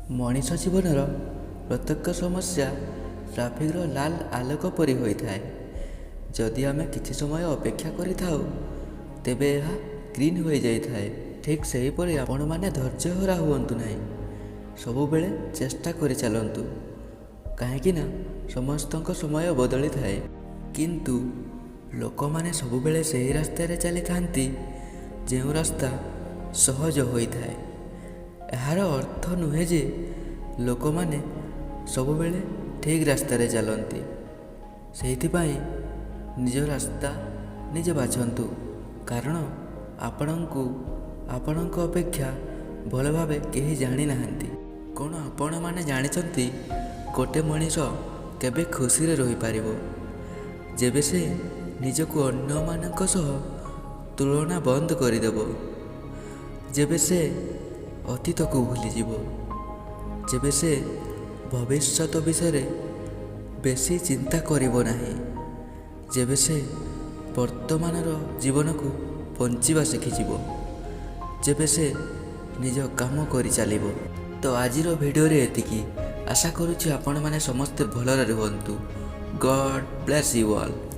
ମଣିଷ ଜୀବନର ପ୍ରତ୍ୟେକ ସମସ୍ୟା ଟ୍ରାଫିକ୍ର ଲାଲ ଆଲୋକ ପରି ହୋଇଥାଏ। ଯଦି ଆମେ କିଛି ସମୟ ଅପେକ୍ଷା କରିଥାଉ, ତେବେ ଏହା ଗ୍ରୀନ୍ ହୋଇଯାଇଥାଏ। ଠିକ୍ ସେହିପରି ଆପଣମାନେ ଧୈର୍ଯ୍ୟହରା ହୁଅନ୍ତୁ ନାହିଁ, ସବୁବେଳେ ଚେଷ୍ଟା କରିଚାଲନ୍ତୁ, କାହିଁକିନା ସମସ୍ତଙ୍କ ସମୟ ବଦଳିଥାଏ। କିନ୍ତୁ ଲୋକମାନେ ସବୁବେଳେ ସେହି ରାସ୍ତାରେ ଚାଲିଥାନ୍ତି, ଯେଉଁ ରାସ୍ତା ସହଜ ହୋଇଥାଏ। ଏହାର ଅର୍ଥ ନୁହେଁ ଯେ ଲୋକମାନେ ସବୁବେଳେ ଠିକ୍ ରାସ୍ତାରେ ଚାଲନ୍ତି। ସେଇଥିପାଇଁ ନିଜ ରାସ୍ତା ନିଜେ ବାଛନ୍ତୁ, କାରଣ ଆପଣଙ୍କୁ ଆପଣଙ୍କ ଅପେକ୍ଷା ଭଲ ଭାବେ କେହି ଜାଣିନାହାନ୍ତି। କ'ଣ ଆପଣମାନେ ଜାଣିଛନ୍ତି, ଗୋଟେ ମଣିଷ କେବେ ଖୁସିରେ ରହିପାରିବ? ଯେବେ ସେ ନିଜକୁ ଅନ୍ୟମାନଙ୍କ ସହ ତୁଳନା ବନ୍ଦ କରିଦେବ, ଯେବେ ସେ ଅତୀତକୁ ଭୁଲିଯିବ, ଯେବେ ସେ ଭବିଷ୍ୟତ ବିଷୟରେ ବେଶୀ ଚିନ୍ତା କରିବ ନାହିଁ, ଯେବେ ସେ ବର୍ତ୍ତମାନର ଜୀବନକୁ ବଞ୍ଚିବା ଶିଖିଯିବ, ଯେବେ ସେ ନିଜ କାମ କରିଚାଲିବ। ତ ଆଜିର ଭିଡ଼ିଓରେ ଏତିକି। ଆଶା କରୁଛି ଆପଣମାନେ ସମସ୍ତେ ଭଲରେ ରୁହନ୍ତୁ। God bless you all.